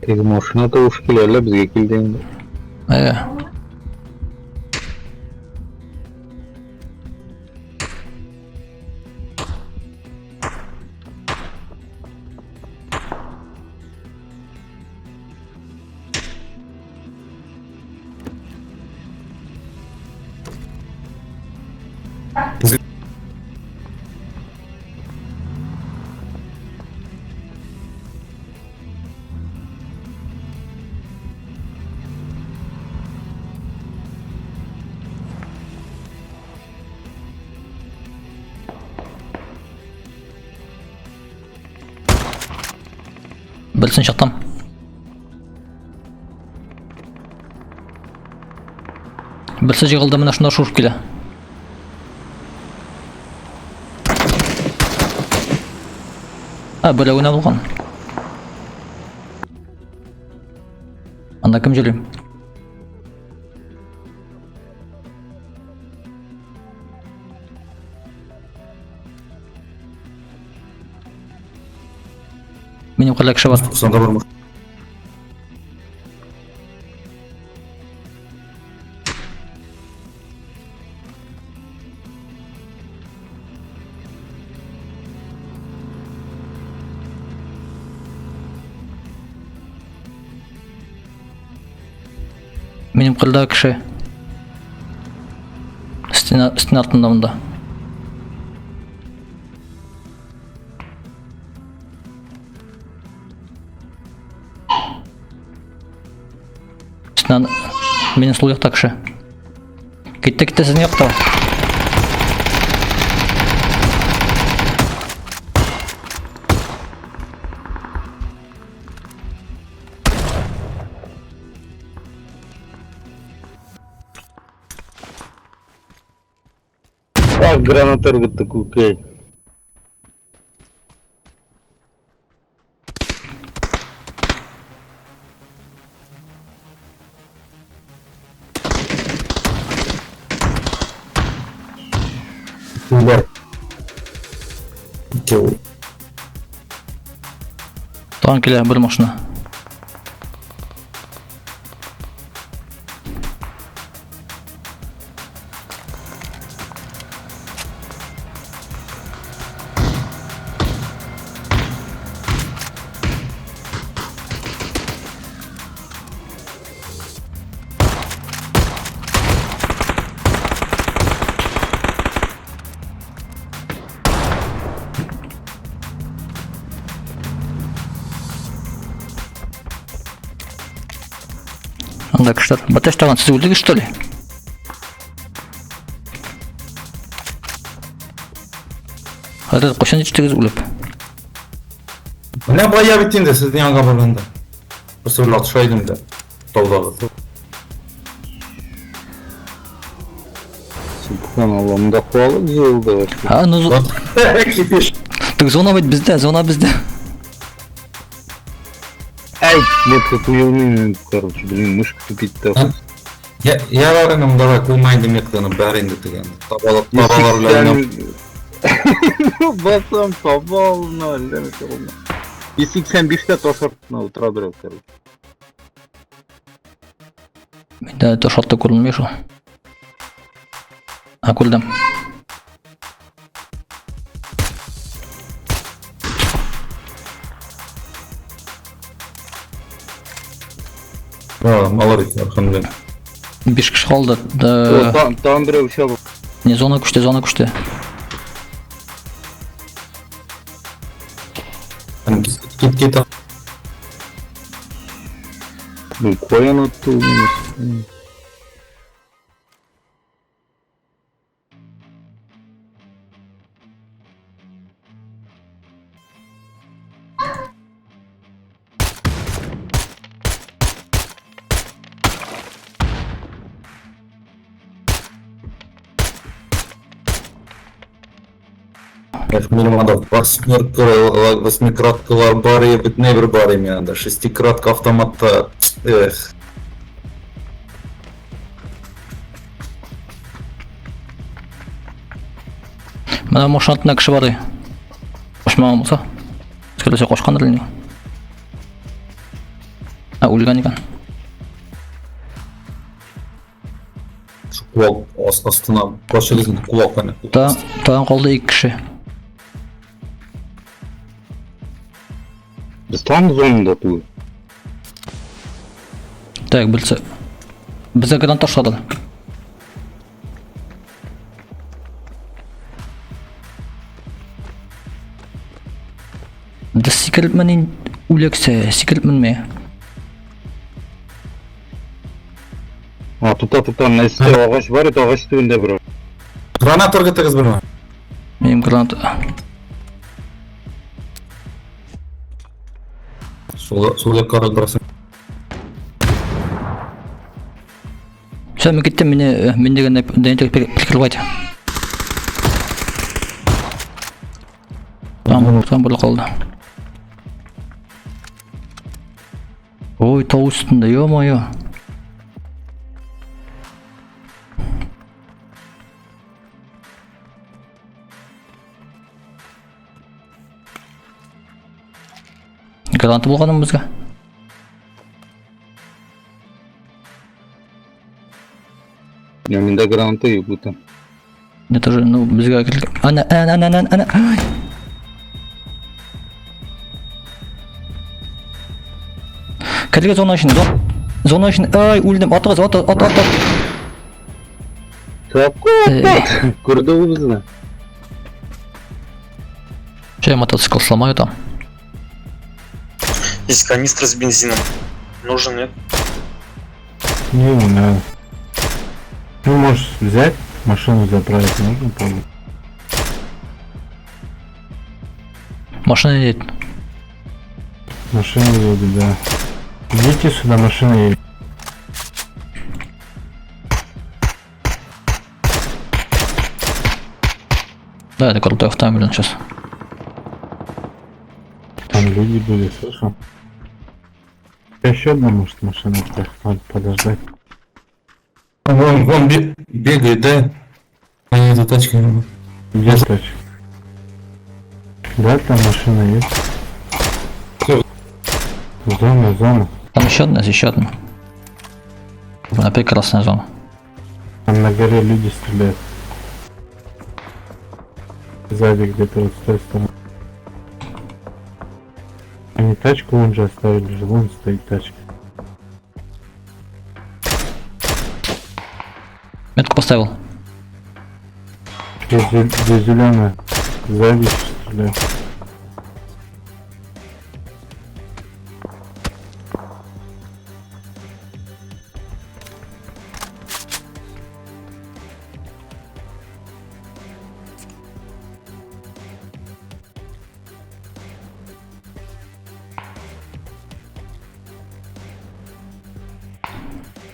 Теге машина тавышы килә, әллә безгә килде инде. Әйе. Берсен чыктым. Берсе җыгылды, менә шунда шуышып килә. А, берәү генә булган. Анда кем җөри? Минем кырда кеше бар. Сонда бар. Минем кырда кеше. Стена, стена артында монда. Стена минем сул якта кеше. Китте, китте сезнең якта. Так, граната ыргытты күкәй. Бар. Икәү. Тагын килә бер машина. Анда кешеләр. Баташ тагын сез үлдегез, что ли? Хәзер кайчан җиттегез үлеп? Менә бая бит инде сезнең янга барганда. Берсе белән атыша идем дә. Таудагы. Субханалла, монда халык җыелды вообще. Ha, ну Кипиш. так зона бит бездә, зона бездә. Ай, метка куелмый, короче, блин, мышка тупит так. Я ярар инде давай куйма инде метканы бар инде дигән. Табалар табалар белән уйнап. Басам, таба алма, әллә нәрсә булма. 185-тә таш артына утыра берәү, короче. Миндә таш арты күренми шул. Ha, күрдем. Ha, молодец, алхамдулилла. 5 кеше калды. О, Да, Тагын берәү чабып. не зона күчте, зона күчте. Кит кит. Ну, каян атты ул мине? Эх, минем анда восьмерка, восьмикраткалар бар, и бит нәбер бар име анда. Шестикратка автоматта. Эх. Менә машина артында кеше бар ди. Качмаган булса. Скорее всего, качкандыр инде. Үлгән икән. Шу куак астына башыгыз инде куак әнә. Тагын калды ике кеше. Без там зонада түгел. Так, белсә. Безгә гранат ташлады. Да сикереп менин үлексә, сикереп менме. А, тута, тута, менә өстә агач бар иде, агач төбендә берәү. Гранат ыргытыгыз берме? Минем гранат. Сул якка карап барасың. Все, мин киттем, мине мин дигәндә дәнә прикрывать. Там бер калды. Ой, тау өстендә, ё-моё. Граната булганым безгә. Я миндә граната юк бүтән. Это тоже, ну, безгә кирәк. Ана, ана, ана, ана, ана. Ай! Керергә зона эченә, зона эченә. Ай, үлдем. Атыгыз, ат, ат, ат, ат. Тапкы, күрде ул безне. Сейчас я мотоцикл сломаю там. Здесь канистра с бензином. Нужен, нет? Не, не надо. Ну, можешь взять, машину заправить нужно, по-моему. Машина едет. Машина едет, да. Идите сюда, машина едет. Да, это крутой автомобиль сейчас. Там люди были, слышал? Еще одна, может, машина приехала, надо подождать. Вон, вон бегает, да? Они эту тачку. Где тачка? Да, там машина есть. Всё. Зона, зона. Там еще одна, еще одна. Опять красная зона. Там на горе люди стреляют. Сзади где-то вот с той стороны. Они тачку вон же оставили, же вон стоит тачка. Метку поставил. Где зеленая? Сзади еще стреляют.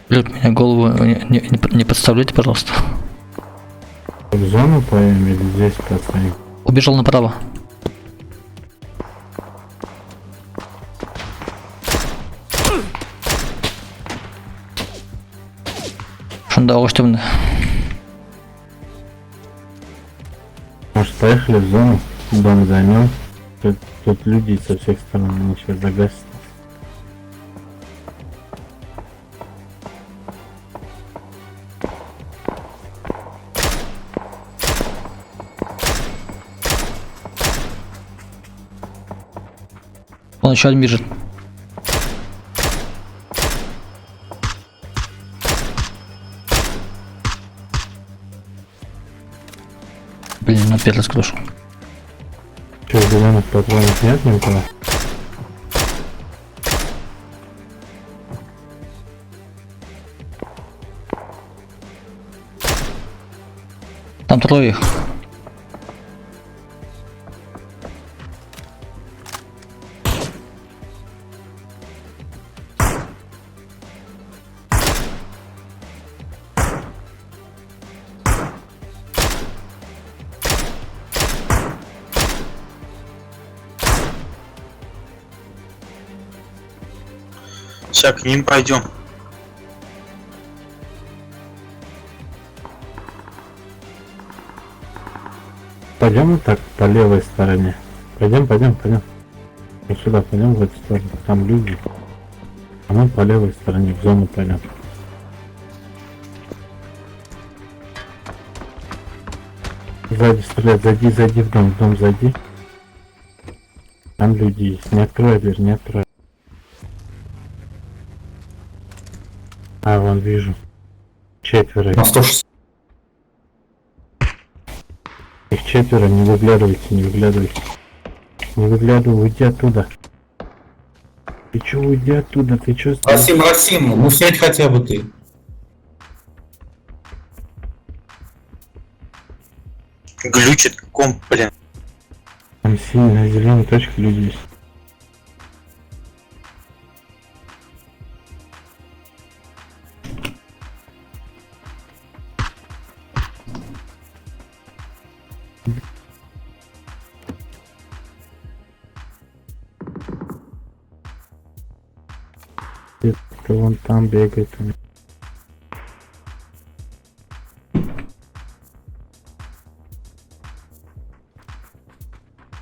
Блядь, меня голову не подставляйте, пожалуйста. В зону поедем или здесь поставим? Убежал направо. Шунда агач төбендә. Может, поехали в зону? Дом займем. Тут люди со всех сторон, они сейчас загасят. Он еще один бежит. Блин, на первый скрошу. Че, зеленых патронов нет ни у кого? Там трое их. Сейчас к ним пойдем. Пойдем вот так по левой стороне. Пойдем, пойдем, пойдем. Вот сюда пойдем, в эту сторону. Там люди. А мы по левой стороне в зону пойдем. Сзади стрелять, зайди, зайди в дом зайди. Там люди есть. Не открывай дверь, не открывай. А, вон вижу. Четверо. На 160. Их четверо, не выглядывайте, не выглядывайте. Не выглядывай, уйди оттуда. Ты чё, уйди оттуда, ты чё стоишь? Расим, Расим, ну сядь хотя бы ты. Глючит комп, блин. Там синий на зеленой точке люди есть. Где-то вон там бегает он.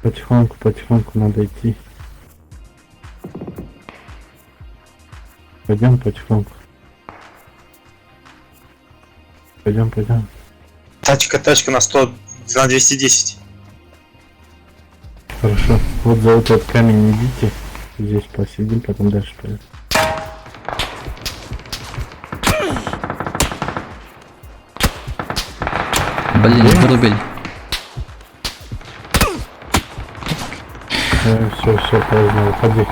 Потихоньку, потихоньку надо идти. Пойдем потихоньку. Пойдем, пойдем. Тачка, тачка на 100, на 210. Хорошо. Вот за этот камень идите. Здесь посидим, потом дальше пойдем. Блин, вырубили. Все, все, поздно, уходи.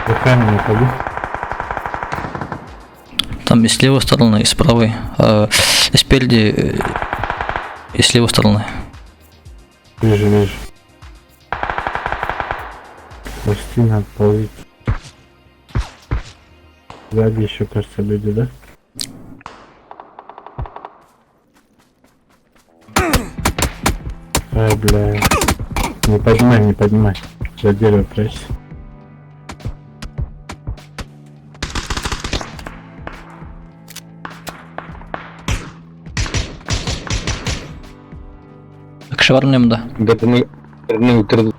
За камень уходи. Там и с левой стороны, и с правой. И спереди, и с левой стороны. Вижу, вижу. Почти надо ползить. Сзади еще, кажется, люди, да? Ай, бля. Не поднимай, не поднимай. За дерево прячься. Кеше бар менә монда. Берне берне үтерде.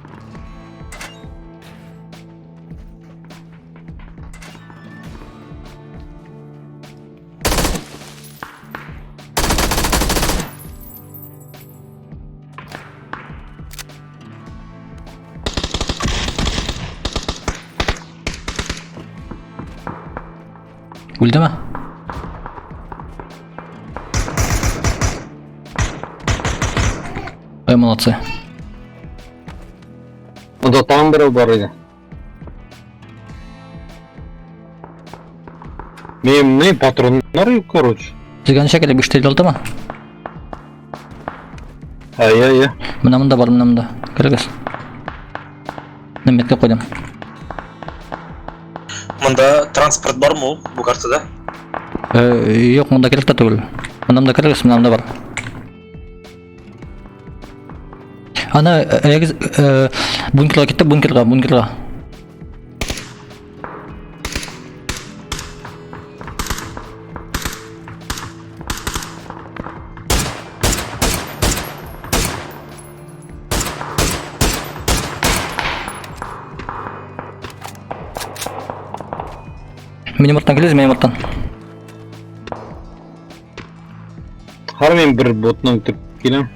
Үлдеме? Ой, молодцы. Монда тагын берәү бар иде. Минем ни патроннар юк, короче. Сезгә ничә кирәк? 5 алдымы? Әйе, әйе. Менә монда бар, менә монда. Керегез. Менә метка куйдым. Монда транспорт бармы ул бу картада? Юк, монда кирәк тә түгел. Монда монда керегез, менә монда бар. Ана, эгез, бункерга китте, бункерга, бункерга. Минем арттан килегез, минем арттан. Хәр мин бер ботны үтереп киләм.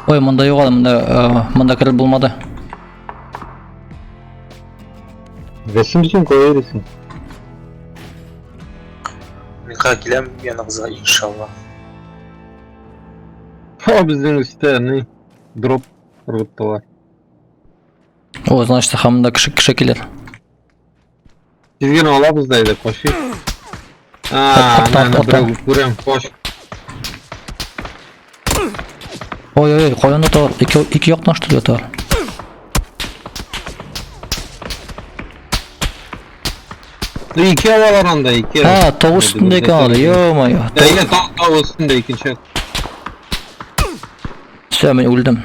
Ой, монда юк әле, монда, монда кереп булмады. Рәсем син кая йөрисең? Мин хәзер киләм яныгызга, иншалла. Ха, безнең өстә ни дроп ыргыттылар. О, значит, һәм монда кеше кеше килер. Тиз генә алабыз да иде, качыйк. А, Ат, ат, менә ат, берәү күрәм, кач. Ой, ой, ой, каян аталар? Ике, ике яктан что ли аталар? Ике алалар анда, ике. А, тау өстендә икән алар, ё-моё. Әйе, тау тау өстендә икенче. Всё, мин үлдем.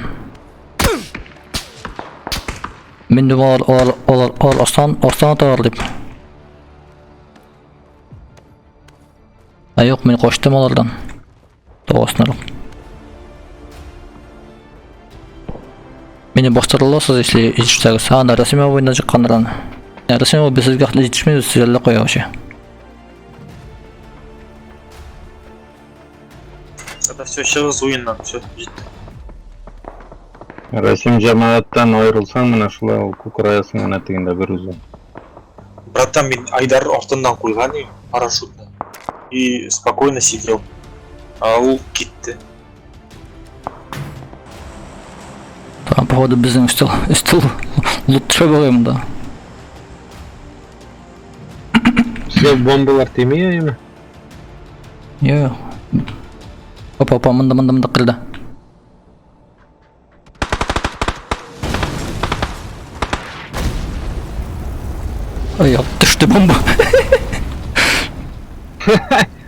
Мин дә алар, алар, алар, алар астан, астан аталар дип. Ә юк, мин качтым алардан. Тау астына. Мине бастыра аласыз, если җитешсәгез. А, да, Рәсим абыйдан чыккандыр аны. Ә, Рәсим абый, без сезгә җитешмибез, сез әллә кая вообще. Это все, сейчас уеннан, все. Рәсим җәмәгатьтән аерылсаң, менә шулай ул кукраясың әнә тегендә бер үзе. Братан, мин Айдар артыннан куйган идем парашютны. И спокойно сидел. А ул китте. Там, походу, безнең өстәл лут төшә бугай монда. Сезгә бомбалар тими әйме? Юк. Опа, опа, монда, монда, монда кырды. Ай, төште бомба.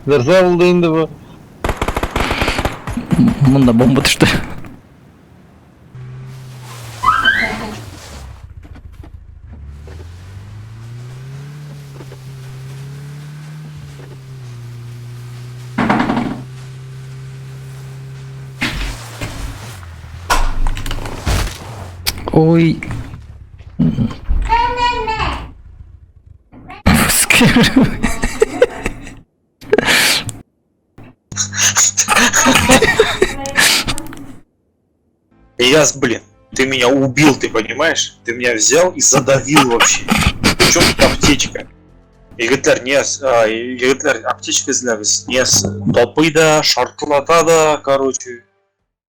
Нәрсә булды инде бу? Монда бомба төште. Ой. Скажи. Ильяс, блин, ты меня убил, ты понимаешь? Ты меня взял и задавил вообще. Причем тут аптечка? Егетләр, не, а, егетләр, аптечка эзләгез. Не, толпы да, шартлата да, короче.